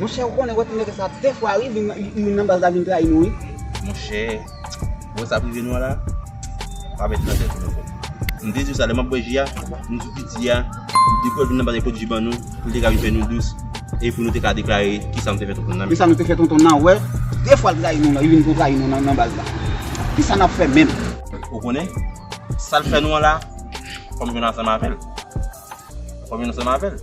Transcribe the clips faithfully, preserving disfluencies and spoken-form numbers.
Monchè, ou konnen wè ti nèg sa de fwa wi, vin, vin nan baz la vin trayi nou wi. Monchè, wè sa k rive nou an la, pa met nan tèt nou ankò. M te di w sa, lè m ap bwè ji a, m di w piti a, m te pral vin nan baz la pou l ji ban nou, pou l te ka vin fè nou dous, e pou nou te ka deklare kisa nou te fè tonton nan. Kisa nou te fè tonton nan, wè, de fwa l trayi nou la, li vin pou trayi nou nan, nan baz la. Kisa n ap fè menm? Ou konnen, sa l fè nou an la, fò m jwenn ansanm avè l. Fò m jwenn ansanm avè l.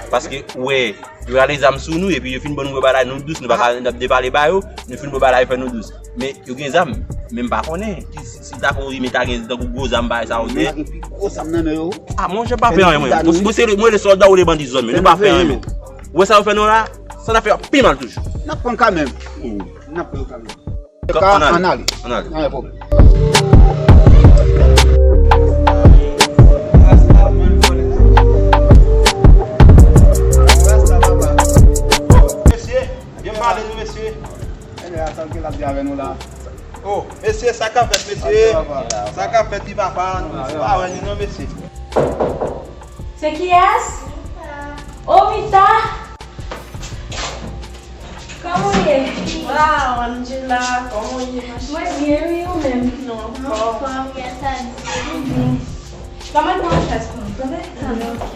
Paske, ou wè, yo rale zam sou nou, epi yo fin ban nou bagay nou dous, nou pa ka ap depale ba yo, nou fin ban bagay fè nou dous. Men, yo gen zam, men m pa konnen, si, si ta konn rive ta gen tankou gwo zam bagay sa yo, men. Yo gen pi gwo zam nan men yo. A, monchè, pa fè anyen, mwen. Mwen, se, mwen, le sòlda ou le bandi zòn, men nou pa fè anyen, men. Ou wè sa yo fè nou la, sa n ap fè pi mal toujou. N ap pran kanmenm. N ap pran kanmenm. Ann ale. Ann ale. Pa gen pwoblèm. Mesye, byen pale nou, mesye. Enben, sa l gen l ap di avè nou la. Oh, mesye, sa k ap fèt, mesye? Sa k ap fèt, li papa? Nou pa wè li non, mesye. Se kiyès? Oh, Mita! Kòman w ye? Wow, Angela, kòman w ye, ma chérie? Mwen byen, wi, ou menm? Nou anfòm. Nou anfòm, grâce à Dieu. Mhm. Ban mwen pran yon chèz pou nou, tande? Tande, ok.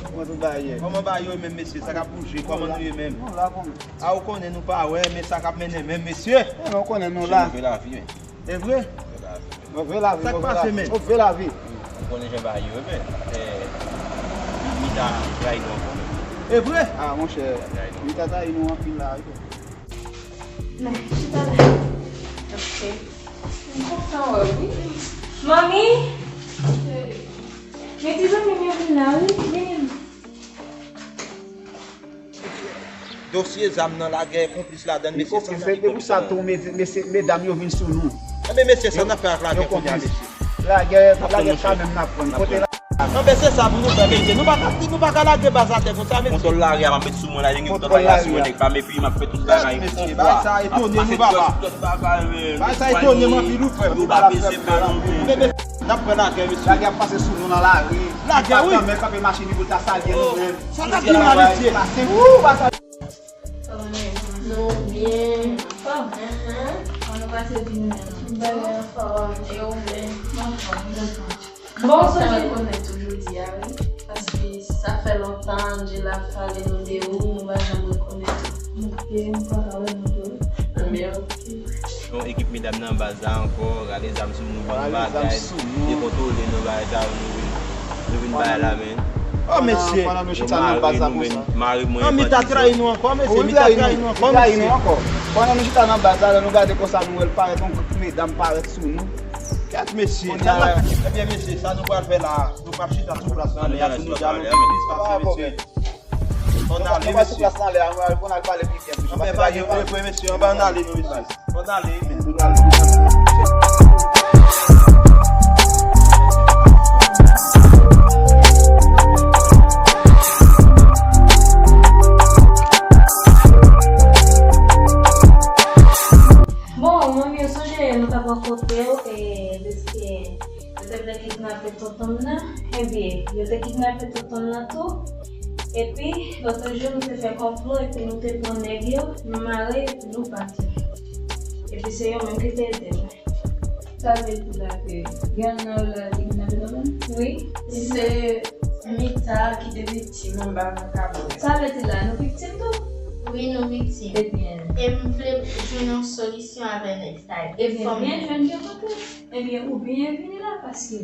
Kòman tout bagay ye? Kòman bagay yo ye menm, mesye? Sa k ap bouje? Kòman nou ye menm? Nou la pou nou. A, ou konnen nou pa wè, men sa k ap mennen menm, mesye. Enben, ou konnen nou la. Move lavi, men. E vre? Move lavi, men. Move lavi, move lavi, move lavi. Ou konnen jan bagay yo ye, men. Eh, Mita trayi nou ankò. E vre? A, monchè, Mita trayi nou anpil la, wi. Men, chita la. Ok. M kontan wè w, wi. Manmi! Men ti zanmi m yo vin la, wi. Vini. Dosye zam nan, lagè konplis ladann, mesye, sa n ap fè pou sa tou, mesye, medam yo vin sou nou. Enben, mesye, sa n ap fè ak lagè kounye a, mesye? Lagè, lagè kanmenm n ap pran. Kote la? Enben, se sa pou nou fè, mesye. Nou pa ka, nou pa ka lage baz atè konsa, mesye. Kontwòl lari a, m ap met sou mwen la, gen kontwòl lari a sou mwen, nèg pa m epi m ap fè tout bagay. Mesye, bagay sa etone nou, papa. Bagay sa etone m anpil, wi, frè m. N ap pran lagè, mesye. Lagè ap pase sou nou nan lari. Lagè, wi. Patnè kanpe machin li pou l ta salye nou menm. Sa n ap di la, mesye? Wou, pa sa. Kòman nou ye? Nou byen. Anfòm? Kòman nou pase jounen an? Byen anfòm. E ou menm? M anfòm, m kontan. Bon, m kontan rekonèt ou jodi a, wi. Paske sa fè lontan Angela ap pale nou de ou, nou pa janm rekonèt ou. Ok, m kontan wè nou tou. Anben, ok. Yon ekip medam nan baz la ankò, rale zam sou nou, ban nou bagay, dekontwole nou, bagay sa yo, nou vin, nou vin bay la men. Oh, mesye. Pandan nou chita nan baz la konsa. Mari mwen. Non, Mita trayi nou ankò, mesye. Mita trayi nou ankò, mesye. Pandan nou chita nan baz la, lè nou gade konsa, nou wè l parèt, yon gwoup medam parèt sou nou. Kèt, mesye. Ebyen, mesye, sa nou pral fè la, nou pral chita sou plas nan lè a pou nou gade yon ti plis pase, mesye. Ann ale, mesye. Ann ale, mesye. Ann ale, men. Bon, manmi, ou sonje nou t ap bò kote w, e, deske Yo te vle kidnape tonton m nan, ebyen, yo te kidnape tonton m nan tou. Epi, lòt jou, nou te fè konplo, epi nou te pran nèg yo, nou mare, epi nou pati. Epi se yo menm ki te ede nou. Sa vle di la ke gen youn nan yo la ki kidnape tonton m? Wi. Se Mita ki te viktim anba yon kabwè. Sa vle di la, nou viktim tou? Wi, nou viktim. Ebyen. E m vle jwenn yon solisyon avè nèg sa yo. Ebyen, byen jwenn byen kontre. Ebyen, ou byen vini la, paske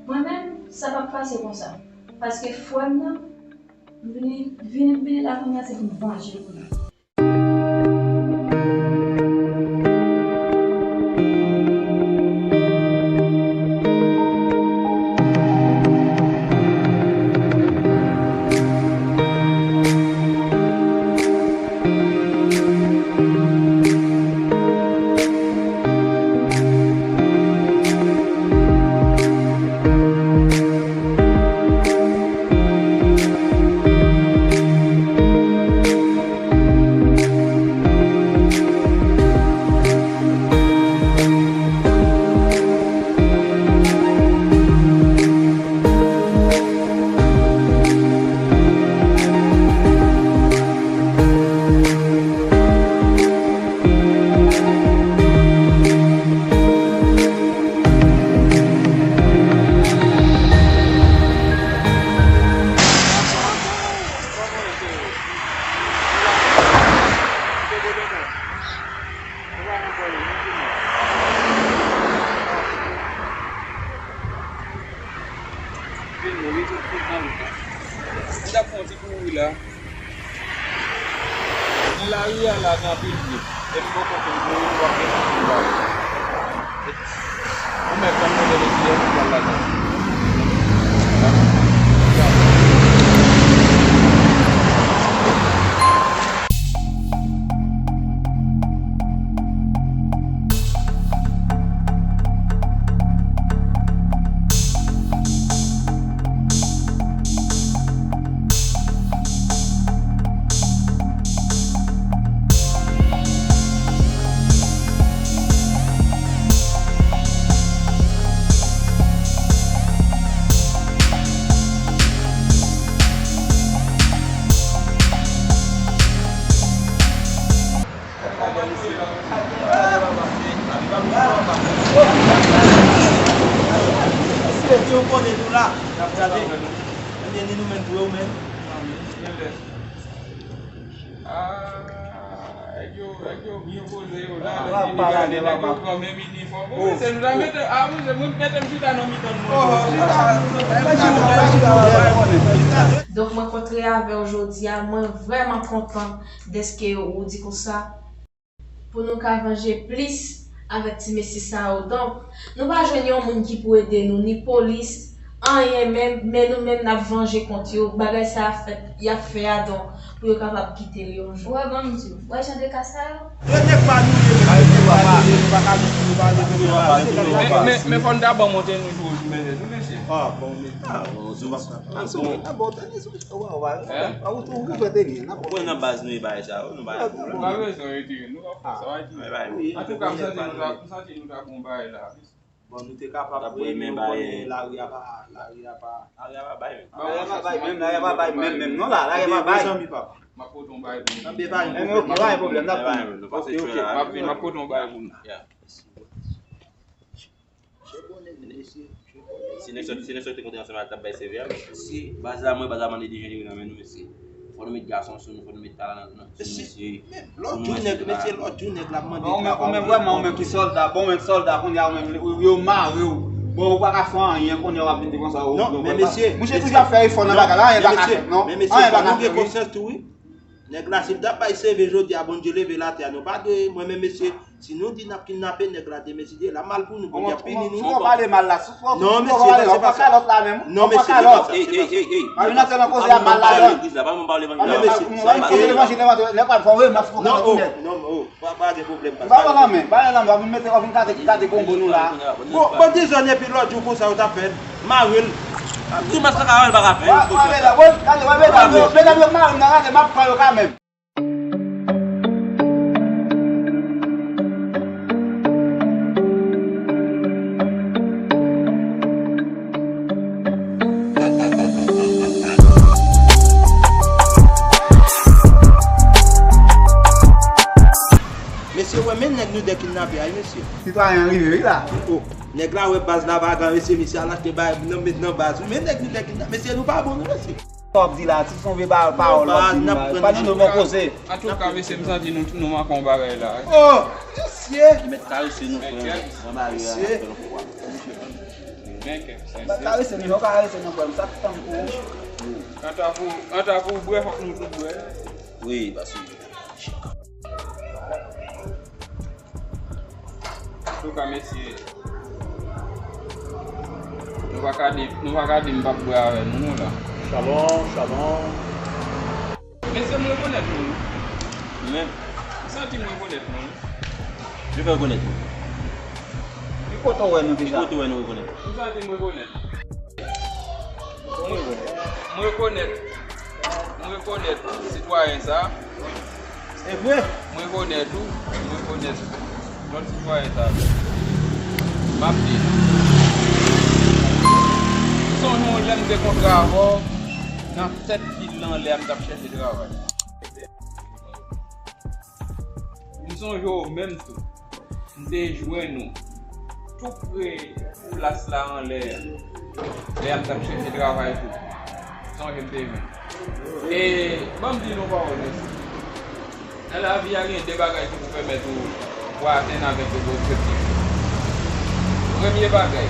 mwen menm, sa p ap pase konsa. Paske frè m nan, m vini, vini, m vini la kounye a, se pou m vanje pou li. M t ap fè yon ti kouri la. Nan lari a la, gen anpil vye. Depi w poko fin kouri, w ap gen anpil vye. Ou mèt tann mwen leve kiyès ou pral ladan. Mesye, si w konnen nou la, n ap gade. Ebyen, ni nou menm tou, ou menm. Ah, nèg yo, nèg yo byen poze yo la, nèg yo pran menm inifòm. Bon, mesye, nou ta mete, ah, mesye, mwen mete m chita nan mitan moun. Donk, mwen kontre avè w jodi a, mwen vrèman kontan dèske ou di konsa. Pou nou ka vanje plis avèk ti mesye sa yo. Donk, nou pa jwenn yon moun ki pou ede nou, ni polis, anyen menm, men nou menm n ap vanje kont yo. Bagay sa a fèt, y ap fè a, donk, pou yo kapab kite l yon jou. Ou wè, ban m di w, ou wè jan de ka sa yo? Yo te pa nou ye, mesye, nou pa ka, nou pa ka, nou pa ka. Men, men, men fò n ta ban monte nou jou, jou, mesye, tou, mesye. Ah, bon, men. Ah, bon, sou pa sa. Ah, bon, tande sou. Ou pa, ou pa, ou pa, ou tou, ou fè te gen, n ap. Ou nan baz nou e bagay sa yo, nou pa gen pwoblèm. Nou pa bezwen retire, nou pa fè sa, pa di. Antouka, m santi nou ta, m santi nou ta bon bagay la. Bon, nou te kapab, wi, men nou konnen lari a pa, lari a pa. Lari a pa bay menm. Lari a pa bay menm, lari a pa bay menm, menm, non, la, lari a pa bay. M ap pote yon bagay pou nou. Tanbe pa gen pwoblèm, pa gen pwoblèm, n ap vini. Ok, ok. M ap vini, m ap pote yon bagay pou nou. Si nèg sòti, si nèg sòti kontre ansanm ak t ap bay sèvi a, mesye, baz la, mwen, baz la mande de janvye nan men nou, mesye. Fò nou met gason sou nou, fò nou met talan nan, nan, sou nou, mesye. Lòt jou, nèg, mesye, lòt jou, nèg la ap mande travay. Ou menm, ou menm, vrèman, ou menm ki sòlda, bon, ou menm sòlda, kounye a, ou menm, yo, yo mare w. Bon, ou pa ka fè anyen, kounye a, w ap vin di konsa, ou, non, men mesye, mouche toujou ap fè efò nan bagay la, anyen pa ka fèt, non. Men mesye, fò nou gen konsyans tou, wi. Nèg la, si l t ap bay sèvi jodi a, Bondye leve l atè a, nou pa dwe, mwen menm, mesye, si nou di n ap kidnape nèg la demen, si Dye la mal pou nou, Bondye ap pini nou. Ou pale mal la, si w pale lòt la menm, non, mesye, se pa sa. Non, mesye, se pa sa. Pa vin antre nan koze a mal la, non. Legliz la, pa vin pale levanjil la. Koze levanjil la, lè pa fò, wi, m ap fò. Non, oh, non, oh, pa, pa gen pwoblèm, pa, pa gen pwoblèm. Ba yo lanmen, ba yo lanmen, w ap vin mete, w ap vin kate, kate kongo nou la. Bon, bon, dizòn epi lòt jou konsa, ou t ap fè l, mare l. Grimas la ka wè l pa ka fè. Wè, wè, wè, gade, wè, medam yo, medam yo k mare m nan, gade, m ap pran yo kanmenm. Mesye, wè, men nèg nou de kidnape a, wi, mesye. Sitwayen an rive, wi, la. Oh, nèg la wè baz la vagan, mesye, misye al achte bay nan, met nan baz. Men nèg nou de kidnape, mesye, nou pa bon, non, mesye. Sa w ap di la, si se yon vye ba-, pawòl w ap di nou la, pa di nou bon koze. Antouka, mesye, m santi nou, nou manke yon bagay la. Oh, mesye! Li mèt karese nou, frè. Mesye. Li mèt karese nou, nou karese nou, frè m. Sa ki tankou. Anta pou, anta pou bwè, fòk nou tout bwè. Wi, paske Antouka, mesye, nou pa ka di, nou pa ka di m p ap bwè avè nou, non, la. Shalom, shalom. Mesye, m rekonèt nou. Ou menm? M santi m rekonèt nou. Ki fè rekonèt nou? Ki kote w wè nou deja? Ki kote w wè nou rekonèt? M santi m rekonèt. M rekonèt, m rekonèt sitwayen sa. Se vre? M rekonèt ou, m rekonèt lòt sitwayen sa tou. M ap di, m sonje yon lè m te kontre avè w, Nan tèt vil lan lè a m t ap chèche travay. M sonje w menm tou. M te jwenn ou tou pre plas la anlè a. Lè a m t ap chèche travay tou. Sonje m te jwenn. E ban m di nou pawòl, mesye. Nan lavi a, gen de bagay ki pou pèmèt ou, ou atenn avèk ou objektif. Premye bagay,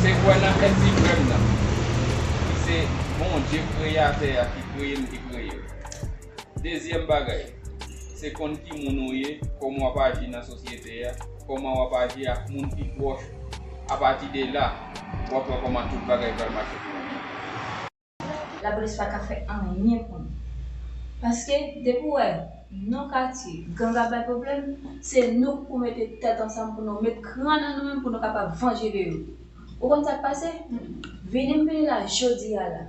se kwè nan èt siprèm nan, ki se Bondye, kreyatè a, ki kreye m, ki kreye w. Dezyèm bagay, se konn ki moun ou ye, kòman w ap aji nan sosyete a, kòman w ap aji ak moun ki pwòch ou. Apati de la, w ap wè kòman tout bagay pral mache pou ou. Lapolis pa ka fè anyen pou nou. Paske, depi w wè non katye, gang ap bay pwoblèm, se nou k pou mete tèt ansanm pou nou met kran nan nou menm pou nou kapab vanje de yo. Ou konn sa k pase? Vini m vini la jodi a la.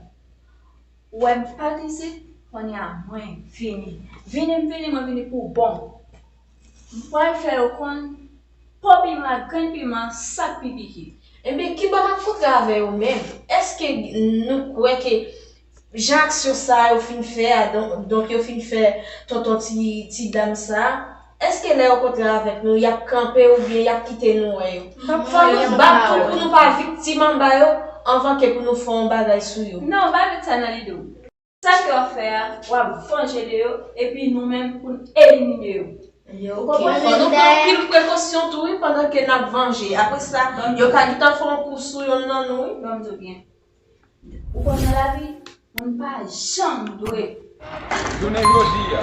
Ou wè m pa t isit, kounye a mwen vini. Vini m vini, mwen vini pou bon. M pral fè yo konn po piman ak grenn piman, sa k pi pike. Ebyen, kibò n ap kontre avè yo menm? Èske nou kwè ke jan aksyon sa yo fin fè a, donk, donk yo fin fè tonton ti, ti dam sa, èske lè yo kontre avèk nou, y ap kanpe oubyen y ap kite nou wè yo? Fò nou bat tou pou nou pa viktim anba yo, anvan ke pou nou fè yon bagay sou yo. Non, pa met sa nan lide w. Sa ke w ap fè a, w ap vanje de yo, epi nou menm pou n elimine yo. Ou konprann? Fò nou pran anpil prekosyon tou, wi, pandan ke n ap vanje. Apre sa, yo ka gentan fè yon kou sou yonn nan nou, wi. Ban m di w byen. Ou konn nan lavi, moun pa janm dwe. Jounen jodi a,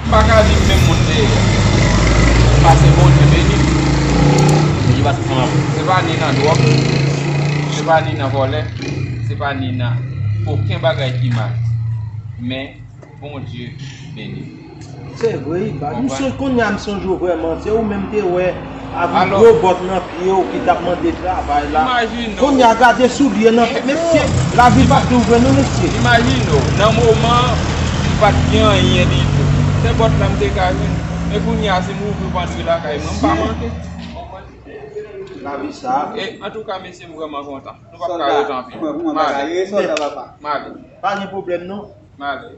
m pa ka viv menm moun m te ye a. Pase Bondye beni m. Bondye pase ansanm avè w. Se pa ni nan dwòg, se pa ni nan vòlè, se pa ni nan okenn bagay ki mal. Men, Bondye beni. Se vre, wi, baz. M sonje, kounye a m sonje w vrèman. Se ou menm te wè avèk gwo bòt nan pye w ki t ap mande travay la. Imajine w. Kounye a gade soulye nan pye. Mesye, lavi pa t dou vre non, mesye. Imajine w, nan moman, m pa t gen anyen ditou. Se bòt la m te ka jwenn. Men kounye a, si m ouvri pantri lakay mwen, m pa manke. Lavi sa. E, antouka, mesye, m vrèman kontan. Nou p ap ka rete anpil. M ale. M ale. Pa gen pwoblèm non. M ale.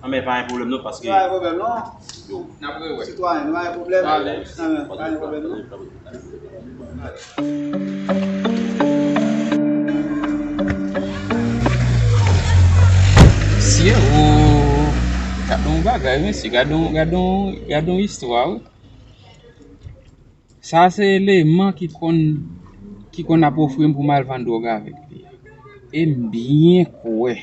Anben, pa gen pwoblèm non, paske... Pa gen pwoblèm non. Yo. N ap rewè. Sitwayen, nou pa gen pwoblèm. M ale. Anben, pa gen pwoblèm non. Mesye, o, gade yon bagay, mesye, gade yon, gade yon, gade yon istwa, wi. Sa se eleman ki konn, ki konn ap ofri m pou m al vann dwòg avèk li a. E m byen kwè.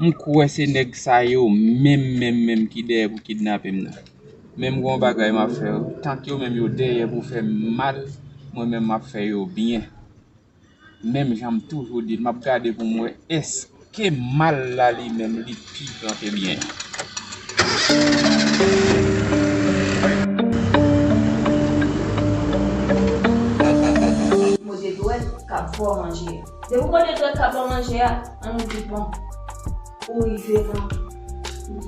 M kwè se nèg sa yo menm, menm, menm ki dèyè pou kidnape m nan. Men m gen yon bagay m ap fè yo. Tank yo menm yo dèyè pou fè m mal, mwen menm m ap fè yo byen. Menm jan m toujou di l, m ap gade pou m wè èske mal la li menm li pi plante byen. Mode dwèt k ap ba w manje a. Depi w mode dwèt k ap ba w manje a, an nou di bon, ou rive nan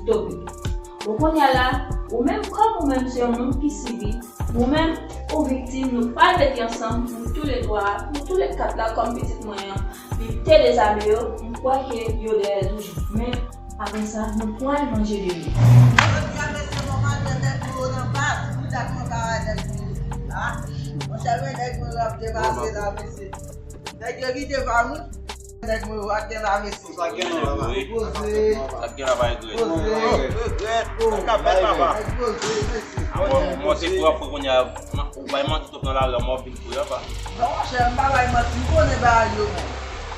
tobe. Bon, kounye a la, ou menm kòm ou menm se yon moun ki sibi, ou menm ou viktim, nou pral rete ansanm, nou toulètwa, nou toulèkat la kòm pitit mwen an, li te dezame yo, m kwè ke yo dèyè l toujou. Men, apre sa, nou pral vanje de yo. Jodi a, mesye, mwen pa t wè nèg mwen yo nan baz, pou dat mwen pa wè nèg mwen yo la. Monchè, men nèg mwen yo ap depase la, mesye. Nèg yo kite pa nou. Nèg mwen yo pa t gen la, mesye. Sa k gen la, papa? Poze. Sa k gen la, pa regrèt. Poze. Regrèt. Sa k ap fèt, papa? Poze, mesye. Mwen, mwen se pou apre kounye a, ou bay manti twòp nan lari a, mwen vin pou yo, papa. Non, monchè, m pa bay manti, m konnen bagay yo, men.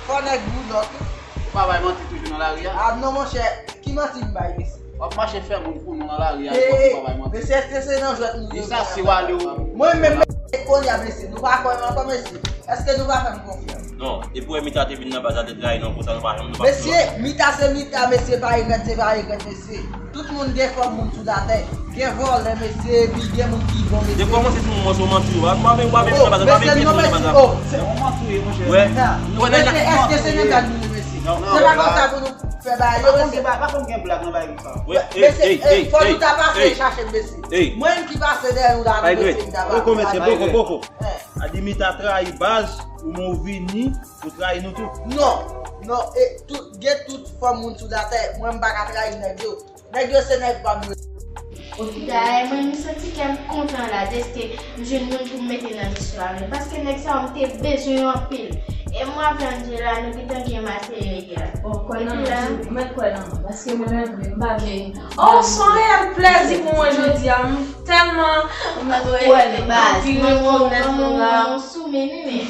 Fò nèg boulòk, wi. Ou pa bay manti toujou nan lari a? A, non, monchè, ki manti m bay, mesye? W ap mache fè moun pou nou nan lari a, epi w ap bay manti. Mesye, èske se nan jwèt nou ye? Mesye, si w ale w. Mwen menm, mesye, kounye a, mesye, nou pa kwè m ankò, mesye. Èske nou pa fè m konfyans? Non, depi w wè Mita te vin nan baz la, te trayi nou konsa, nou pa janm, nou pa... Mesye, Mita se Mita, mesye, pa regrèt, se pa regrèt, mesye. Tout moun gen fòm moun sou latè. Gen vòlè, mesye, epi gen moun ki bon, mesye. Depi w kòmanse sou moun, se w manti, w pa, w pa vin, w pa vin nan baz la, w pa vin vin nan baz la. Oh, mesye, oh, se... Wè. Mesye, èske se nan gad nou, mesye? Se pa konsa pou nou fè bagay yo, mesye. Pa konn gen blag nan bagay konsa. Mesye, fò nou ta pase chache, mesye. Mwen menm ki pase dèyè nou la, mesye, m ta pase. Poko, mesye, poko, poko. A di Mita trayi baz, ou menm ou vini, ou trayi nou tou. Non. Non, e tout, gen tout fòm moun sou latè, mwen m pa ka trayi nèg yo. Nèg yo se nèg pa m yo. Dayè, mwen, m santi kè m kontan la, dèske m jwenn moun pou m mete nan misyon avè l. Paske nèg sa yo, m te bezwen yo anpil. E mwen avè Angela, nou gentan gen materyèl. Bon, kwè nan mwen, mwen kwè nan mwen. Paske mwen menm, m pa gen. Oh, se yon reyèl plèzi pou mwen jodi a. M tèlman kwè nan anpil rekonèt nou la. Mwen sou men, men.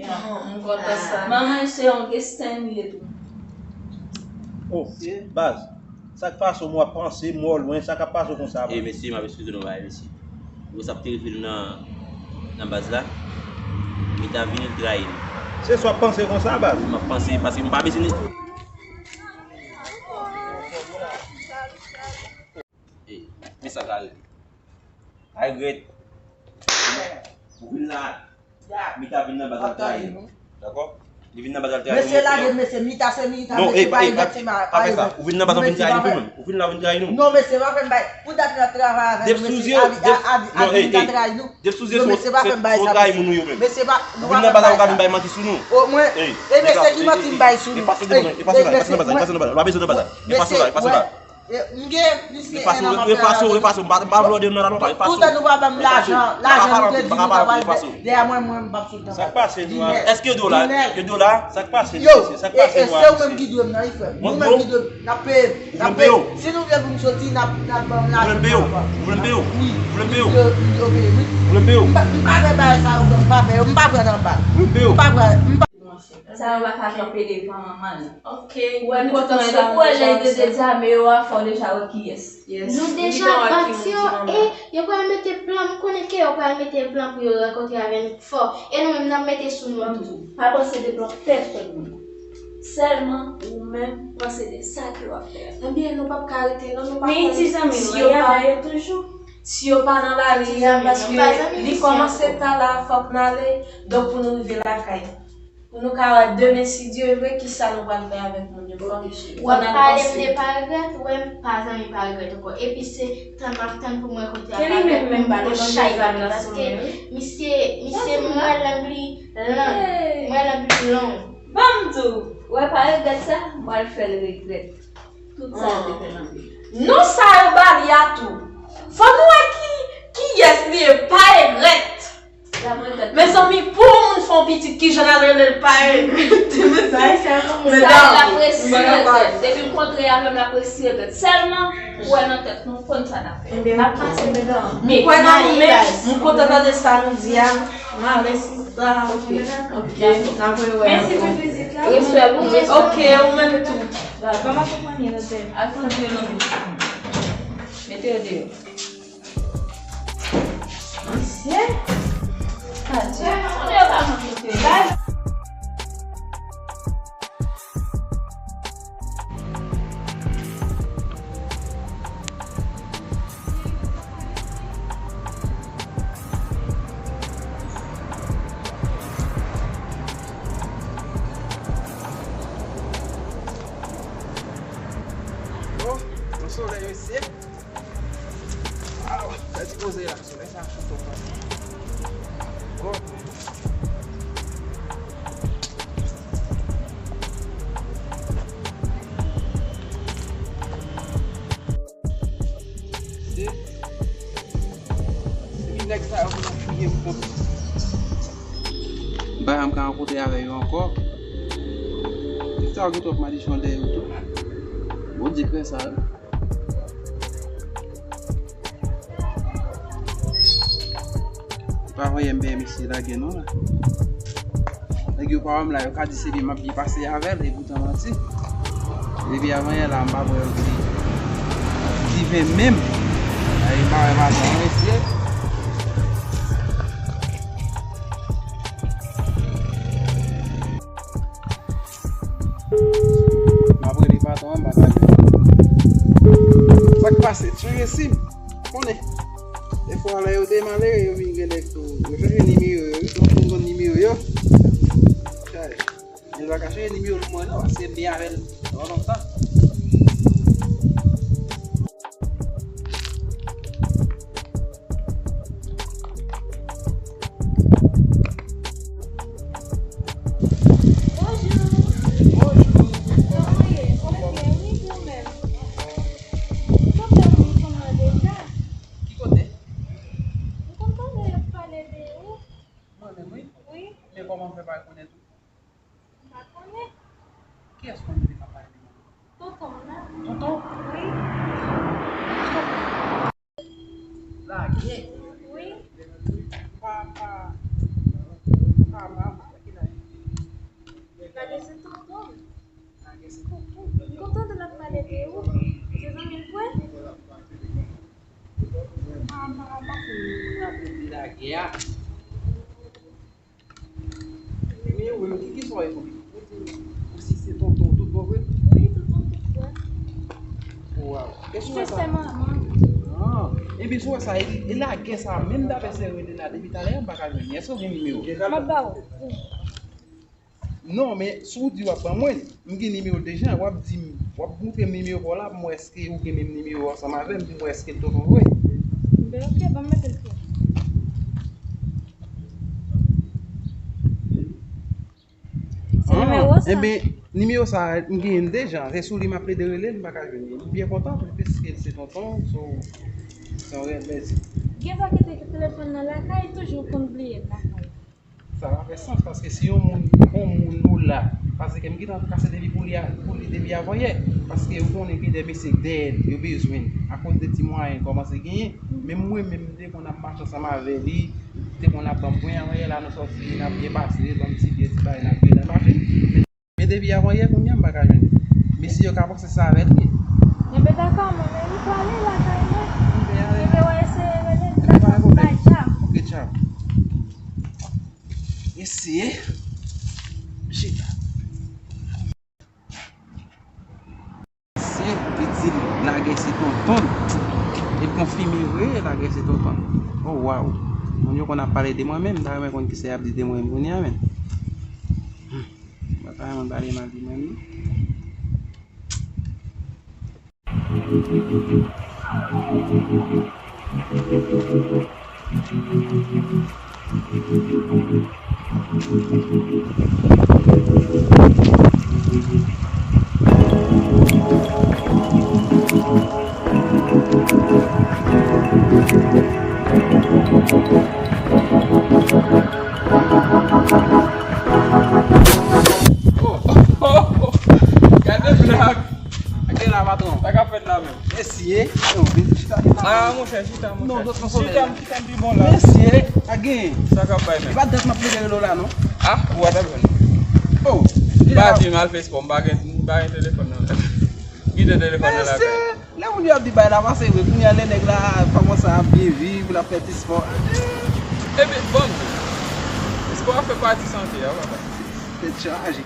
M kontan sa. Manman, se yon Stanley tou. Oh, baz. Sa k pase w, m w ap panse, m wè w lwen, sa k ap pase w konsa? E mesye, m ap eskize nou bagay, mesye. Gwo sa ap te rive l nan, nan baz la, Mita vini, l trayi m. Se sa w ap panse konsa, baz? M ap panse, paske m pa bezwen. E, men sa ka rele. Ay, Gret. Ou vin la. Mita vin nan baz al trayi nou. Dakò? Li vin nan baz al trayi nou. Mesye lage, mesye, Mita se Mita, mesye pa Ivet se pa Ivet. Ou vin nan baz al vin trayi nou tou menm. Ou vin la vin trayi nou. Non, mesye, pa fè m bay. Pou dat n ap travay avè nou, mesye, Mita trayi nou. Non, mesye, pa fè m bay sa, mesye. Mesye, pa, nou pa fè m bay sa. Ou vin nan baz al vin bay manti sou nou. O mwen, e mesye ki manti m bay sou nou. E pase nan baz la, e pase nan baz la. Pa bezwen nan baz la, e pase la, e pase la. E, m gen plis ke en an m ap fè avè nou. Refase w, refase w, m pa, m pa vle w nan la lontan, refase w. Toutan nou pa ban m lajan, lajan nou te di nou ta pral fè. Dèyè mwen, mwen, m p ap sot nan bagay. Sa k pase nou a? Èske yo di w la? Yo di w la? Sa k pase nou, mesye? Sa k pase nou a, mesye? E, e se ou menm ki dwe m nan, wi, frè m. Nou menm ki dwe m, n ap peye m, n ap peye m. Si nou vle pou m soti, n ap, n ap ban m lajan. Ou vle m peye w? Ou vle m peye w? Wi. Ou vle m peye w? Yo, yo peye m, wi. Ou vle m peye w? M pa, m pa fè bagay sa yo, m pa fè yo, m pa pran nan bal. Ou vle m peye w? M pa pran, m pa Sa yo pa ka kanpe devan manman l. Ok, ou wè nou kontan sa, ou wè lè yo te di a, men yo a fò deja wè kiyès. Nou deja bati yo, e yo pral mete plan, m konnen ke yo pral mete plan pou yo rankontre avè nou fò. E nou menm n ap mete sou nou tou. Pa panse de plan pèsòn moun. Sèlman ou menm panse de sa ke w ap fè a. Ebyen, nou p ap ka rete non, nou pa konn si yo pa, si yo pa nan lari a, paske li kòmanse ta la, fòk n ale. Donk, pou nou rive lakay. Pou nou ka wè demen, si Dye vle, kisa nou pral fè avèk moun yo. Fò n al panse. W ap pale m de pa regrèt, ou wè m pa zanmi pa regrèt ankò. Epi se tann m ap tann pou m rankontre ak pa regrèt pou m ba l yon chay pa regrèt, paske misye, misye, m wè lang li long, m wè lang li long. Ban m di w, ou wè pa regrèt sa, m pral fè l regrèt. Tout sa yo te fè nan vi. Non, sa yo ba li a tou. Fò nou wè ki, kiyès li ye, pa regrèt. Mezanmi, pou yon moun fè yon pitit, kijan n al rele l pa regrèt? Medam, depi m kontre avè l, m ap resi regrèt. Sèlman, ou wè nan tèt nou, konn sa n ap fè. N ap pase, medam. M kwè nan nou, men m kontan tande sa nou di a. M ale sista. Ok. N ap rewè ankò. Mèsi pou vizit la. Respè pou ou. Ok, ou menm tou. Ban m akonpanye nan tèt. Al pran dlo nan bouch ou. Mete yo deyò. Misye. Adye. Moun yo pa konn kote yo. Oh, yon solèy, mesye. Waw, gade ti koze la, solèy sa cho twòp. Oh. Se, se ki nèg sa yo pou nou fouye pou kont. M pa janm ka rankontre avè yo ankò. Nèg sa yo gen twòp madichon dèyè yo tou. Bondye fè sa. Pa voye m byen mesye lage non la. Nèg yo pa wè m la, yo ka di se li m ap byen pase avè l, e poutan manti. Depi avanyè la, m pa wè yo di, di ven menm. Ay, m pa wè madan an mesye. M ap rele patwon an, m pa ka jwenn. Sa k pase? Chanje sim. Konnen. Defwa, lè yo te malere, yo vin gen nèg tou. Yo chanje nimewo yo, wi. Tout moun konn nimewo yo. Chay. Men yo pa ka chanje nimewo pou mwen, non, paske m byen avè l twò lontan. Bonjou. Bonjou. Ya. Men ou menm, ki, ki sa w ye pou li? Ou di, ou si se tonton tout bon vre? Wi, tonton tout bon. Waw. E si w wè sa? Se manman. Ah. Ebyen, si w wè sa, e, e lagè sa, menm dapre sa rele la, depi talè, m pa ka jwenn li. Èske w gen nimewo? M ap ba w. Non, men si w di w ap ban mwen, m gen nimewo l deja, w ap di m, w ap montre m nimewo pa w la, pou m wè èske ou gen menm nimewo ansanm avè m, pou m wè èske l tonton vre. Ben, ok, ban m mete l pou ou. Se nimewo sa? Enben, nimewo sa, m genyen l deja. Se sou li m ap plede rele l, m pa ka jwenn li. M byen kontan, piske l se tonton, so, se yon rèv plezi. Gen dwa kite telefòn nan lakay, toujou konn bliye l lakay. Sa pa fè sans, paske si yon moun, yon moun ou la, paske m gentan kase depi pou li a, pou li depi avanyè, paske ou konnen gen de mesye k dèyè l, yo bezwen l, akoz de ti mwayen l kòmanse genyen, men mwen menm, m te konn ap mache ansanm avè li, te konn ap ban m pwen, avanyè la nou sòti, n ap byen pase, ban m ti byen, ti bagay, n ap byen nan machin. Men depi avanyè kounye a, m pa ka jwenn li. Mesye yo ka panse se avè l ye. Enben dakò, mwen menm m prale lakay mwen. Enben wè eseye rele l, dakò, bay, tchao. Ok, tchao. Eseye. Chita. Se, li di lagè se tonton l. E l konfime vre, lagè se tonton l. Oh, waw. Moun yo konn ap pale de mwen menm, m ta renmen konn kisa y ap di de mwen menm kounye a menm. Hmm. Mwen pa renmen pale mal de mwen menm. Gade blag! Gade la, patwon. Sa k ap fèt la menm? Mesye, yo, vin chita, chita. Ah, monchè, chita, monchè. Non, non, non, chita, chita, m pi bon la. Mesye, pa gen. Sa k ap bay menm? E pa dat m ap plede rele w la, non. Ah, ou pa t ap jwenn. Oh, m pa di m al fè espò, m pa gen, m pa gen telefòn nan. Kite telefòn nan lakay. Mesye, lè moun yo ap di bay la pase vre, kounye a lè nèg la kòmanse ap byen viv, l ap fè ti espò. Ebyen, bon, espò a fè pati sante a, papa. Tèt chaje.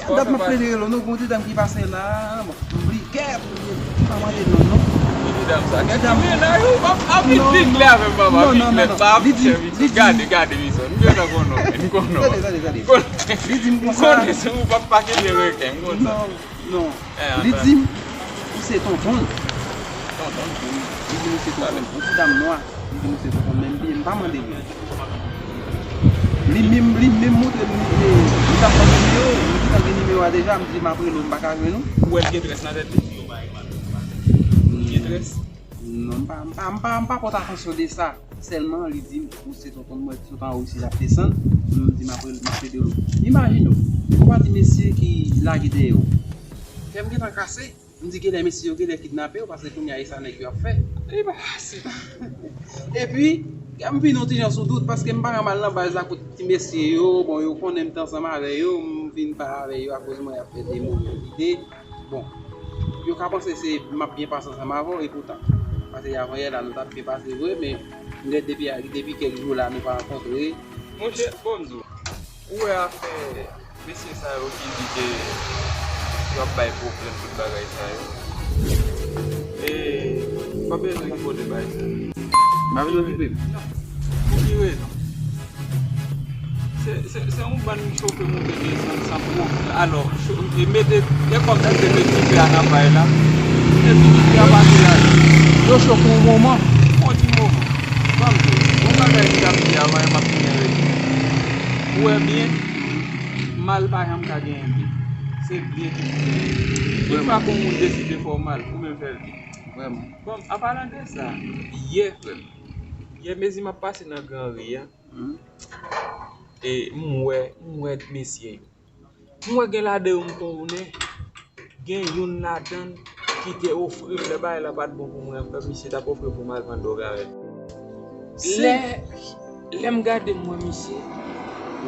Dat m ap plede rele w, non, gon ti dam ki pase la, bon, m bliye, m pa mande non, non. Ki ti dam sa? Kèk ti mennaj ou, ap, ap vin klè avè m, papa, vin klè, pa ap chè vin klè. Gade, gade, Wilson, m gentan konnen w, m konnen w. Tande, tande, tande. Li di m konsa. M konnen se ou p ap pa kenbe reken, m konnen sa. Non, non. Li di m, ou se tonton l. Tonton l? Wi. Li di m ou se tonton l. Yon ti dam nwa. Li di m se tonton, men m bliye, m pa mande l. Li menm, li menm montre m, li, li t ap ban m nimewo, m gentan gen nimewo a deja, m di m ap rele w, m pa ka jwenn ou. Ou wè l gen très nan tèt li? Li gen très? Non, m pa, m pa, m pa, m pa pòte atansyon de sa. Sèlman, li di m, ou se tonton mwen, sot anwo isi l ap desann, m di m ap rele, m ap rele w. Imajine w, ou pa di mesye ki lage dèyè w. Kè m gentan kase. M di genlè mesye yo genlè kidnape w, paske kounye a e sa nèg yo ap fè. Li pa fasil. Epi, m vin yon ti jan sou dout, paske m pa janm al nan baz la kot ti mesye yo, bon, yo konnen m te ansanm avè yo, m vin pale avè yo akoz mwen y ap fè de move lide. Bon, yo ka panse se m ap byen pase ansanm avè w, epoutan. Paske avanyè la, nou t ap byen pase vre, men m gen depi, depi kèk jou la, nou pa rankontre. Monchè, bon, m di w, ou wè afè mesye sa yo ki di ke y ap bay pwoblèm, tout bagay sa yo. E pa bezwen ki kote bay sa. M pa bezwen ki kote. Non. Pou ki rezon? Se, se, se yon bann chofe moute desann san pwoblèm. Alò, cho-, e mete, e kòm si se mete dife a nan pay la. Epi dife a pa tou la. Yo chofe yon moman. Yon ti moman. Ban m di w, yon bagay m t ap di avan, e m ap tounen redi. Ou wè byen, mal pa janm ka genyen byen. Se byen ki pou genyen. Yon fwa ke yon moun deside fè w mal, ou menm fè l byen. Vrèman. Bon, an palan de sa, yè, frè m, yè, mezi m ap pase nan Gran Ri a, e m wè, m wè mesye yo. M wè gen ladan yo m konnen, gen youn ladan ki te ofri m, lè bagay la pa t bon pou mwen ankò, misye t ap ofri pou m al vann dwòg avè l. Lè, lè m gade m wè misye,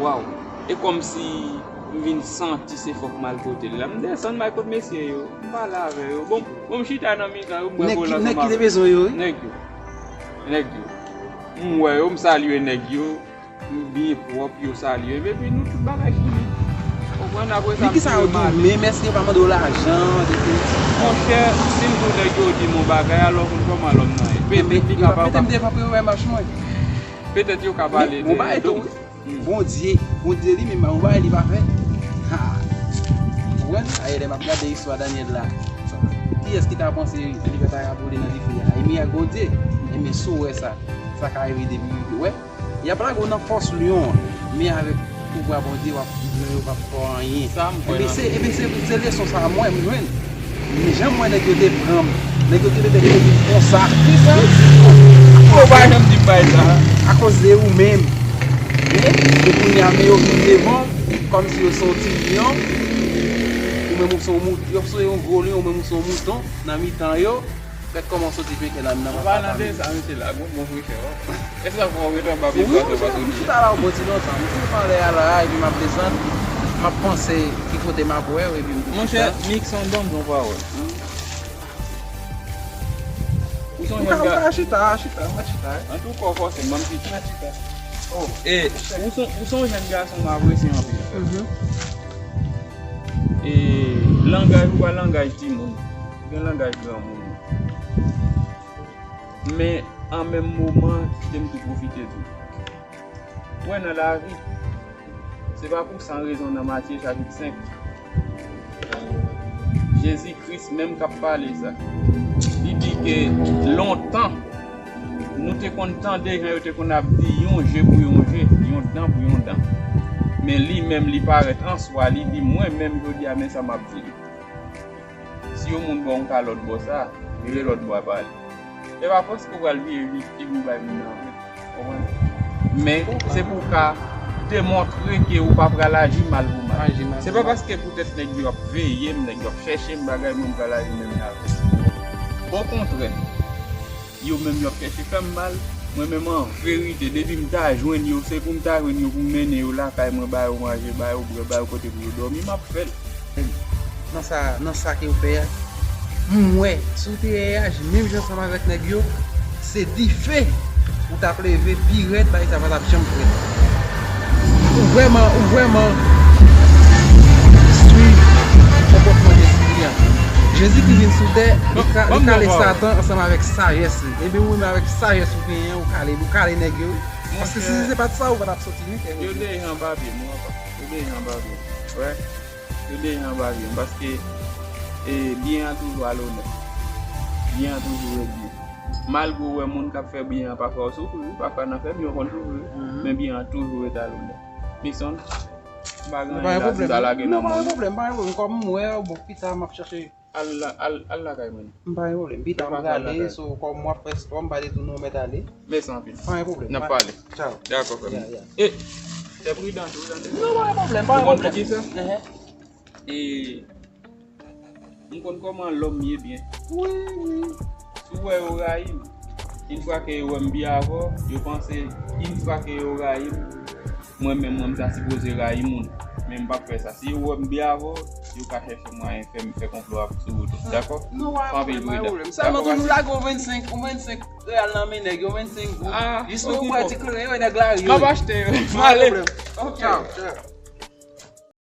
waw, e kòmsi m vin santi se fòk m al kote l la. M desann m al kot mesye yo, m pale avè yo. Bon, bon, m chita nan mitan yo, m bwè kola ansanm avè yo. Nèg ki te bezwen yo, wi. Nèg yo. Nèg yo. M wè yo, m salye nèg yo, m byen pwòp, yo salye m, epi nou tout bagay fini. Konprann? Apre sa, men kisa yo di w menm? Èske yo pa mande w lajan? Monchè, si m di w nèg yo di m yon bagay, alò konn kòman lòm nan ye. Petèt li ka pa. Petèt m te frape yo wè mach mwen. Petèt yo ka pale de. Bondye, Bondye li menm, yon bagay li pa fè. Ha! Ou konprann? Ayè, lè m ap gade istwa Danyèl la, kiyès ki ta panse Jennifer ta ka boule nan dife a? E mirak Bondye. Enben, si w wè sa, sa ka rive depi w wè. Y ap lage w nan fòs lyon an, men avèk pouvwa Bondye, w ap, lyon yo p ap fè w anyen. Sa m kwè nan se, ebyen, se, se leson sa a mwen, m jwenn. Men jan m wè nèg yo te pran m, nèg yo te mete m konsa. Kisa? Ou pa janm di m bagay sa. Akoz de ou menm. Men, e kounye a, men yo vin devan m, kòmsi yo se yon ti lyon. Ou menm ou se yon mout-, yo se yon gwo lyon, ou menm ou se yon mouton nan mitan yo. Gad kòman w soti fenken nan, nan papa. An palan de sa, mesye la, gon bon frechè, wi. Èske w ap ret anba pye bwa tou pa soti? Wi, m chita la yon bon ti lontan. M chita anlè a la, epi m ap desann. M ap panse ki kote m ap wè w, epi m tou chita. Monchè, Nixon, ban m yon pawòl. Ou se yon jèn gason. Ou ka chita, chita, m ap chita. Antouka, w fòse m, ban m chita. M ap chita. Oh. E, ou se, ou se yon jèn gason m apresye anpil, frè. Mhm. E, langaj ou pa langaj timoun. Gen langaj granmoun. Men, an menm moman, kite m tou pwofite tou. Ou wè nan lavi, se pa pou san rezon nan Matye chapit senk, Jezi Kris menm k ap pale sa. Li di ke lontan, nou te konn tande jan yo te konn ap di yon je pou yon je, yon dan pou yon dan. Men li menm, li parèt an swa, li di, mwen menm, jodi a, men sa m ap di nou. Si yon moun ba w yon kalòt bò sa, vire lòt bò a ba li. Se pa paske w pral vire vin figi w bay moun nan vre. Konprann? Men, se pou w ka demontre ke ou pa pral aji mal pou mal. Aji mal pou mal. Se pa paske poutèt nèg yo ap veye m, nèg yo ap chèche m, bagay, mwen m pral aji menm jan avè yo. Okontrè, yo menm yo ap chèche fè m mal. Mwen menm an verite, depi m ta jwenn yo, se pou m ta jwenn yo, pou m mennen yo lakay mwen, ba yo manje, ba yo bwè, ba yo kote pou yo dòmi, m ap fè l. Nan sa, nan sa ke w fè a, m wè, si w te reyaji menm jan ansanm avèk nèg yo, se dife ou t ap leve pi rèd, bagay sa pa t ap janm fèt. Ou vrèman, ou vrèman swiv konpòtman Jezi a. Jezi ki vin sou tè, li ka-, li kale Satan ansanm avèk sajès li. Ebyen, ou menm avèk sajès ou genyen, ou kale, ou kale nèg yo. Paske si se pa t sa, ou pa t ap soti ni tè. Yo deja anba pye m, wi, papa. Yo deja anba pye m. Wè. Yo deja anba pye m. Paske, e, byen an toujou al onè. Byen an toujou ret byen. Malgre w wè moun k ap fè byen an pafwa w soufri, wi, pafwa nan fè byen w konn soufri, wi. Mhm. Men byen an toujou ret al onè. Nixon, m pa gen anyen la, si m ta lage nan moun. Non, pa gen pwoblèm, pa gen pwoblèm. Kòm m wè w, bon, pita m ap chache. Al la, al, al lakay mwen. M pa gen pwoblèm. Pita m prale, so, kòm w ap fè spò, m pa te di w non, mèt ale. Mèsi anpil. Pa gen pwoblèm. N ap pale. Tchaw. Dakò, frè m. Ya, ya. E, fè pridan tou, tande. Non, pa gen pwoblèm, pa gen pwoblèm. Ou konn poukisa? Ehe. E, m konn kòman lòm ye byen. Wi, wi. Si w wè yo rayi m, yon fwa ke yo wè m byen avè w, yo panse, yon fwa ke yo rayi m, mwen menm, mwen, m ta sipoze rayi moun. Men m p ap fè sa. Si yo wè m byen avè w, yo ka chèche mwayen fè m fè konplo ap sou ou tou. Dakò? Non, pa gen pwoblèm, pa gen pwoblèm. Sèlman toujou lage yon vennsenk, yon vennsenk reyal nan men nèg yo, vennsenk goud. Ah, jis pou yo pran ti kleren, yo nèg lari yo. M ap achte yo. M ale. Pa gen pwoblèm. Ok. Tchaw, tchaw.